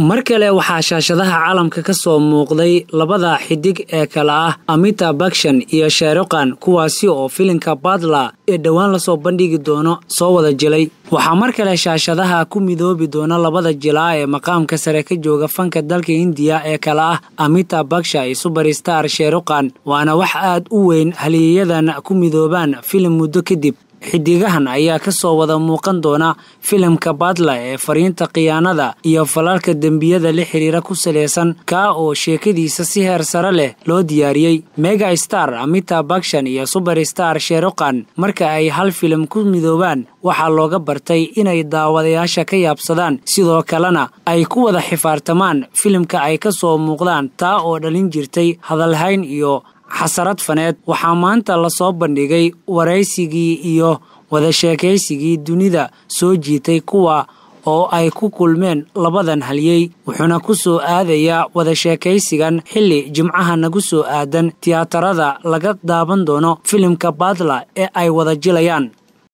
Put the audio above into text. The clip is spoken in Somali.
Mar kale waxaa shaashadaha caalamka ka soo muuqday labada xidig ee kala ah Amitabh Bachchan iyo Shah Rukh Khan, kuwaasi oo filimka Badla ee dhowaan lasoo bandhigi doono soo wada jilay. Waxaa mar kale shaashadaha ku midoobi doona labada jilaa ee maqaamka sare ka jooga fanka dalka Hindiya ee kala ah Amitabh Bachchan iyo superstar Shah Rukh Khan, waana wax aad u weyn haliyayadan ku midoobaan filim muddo kadib. Xidigahan ayaa ka soo wada muuqan doona filimka Badla ee fariinta khiyaanada iyo falalka dembiyada la xiriira ku salaysan, kaa oo sheekadiisa si heer sare leh loo diyaariyey. Mega star Amitabh Bachchan iyo superstar Shah Rukh Khan marka ay hal filim ku midoobaan waxaa looga bartay inay daawadayaasha ka yaabsadaan, sidoo kalena ay ku wada xifaartamaan filimka ay ka soo muuqdaan, taa oo dhalin jirtay hadalhayn iyo xasarad faneed. Waxaa maanta lasoo bandhigay waraysigii iyo wada sheekaysigii dunida soo jiitay, kuwa oo ay ku kulmeen labadan halyey, wuxuuna ku soo aadayaa wada sheekaysigan xilli Jimcaha nagu soo aadan tiyaatarada laga daaban doono filimka Badla ee ay wada jilayaan.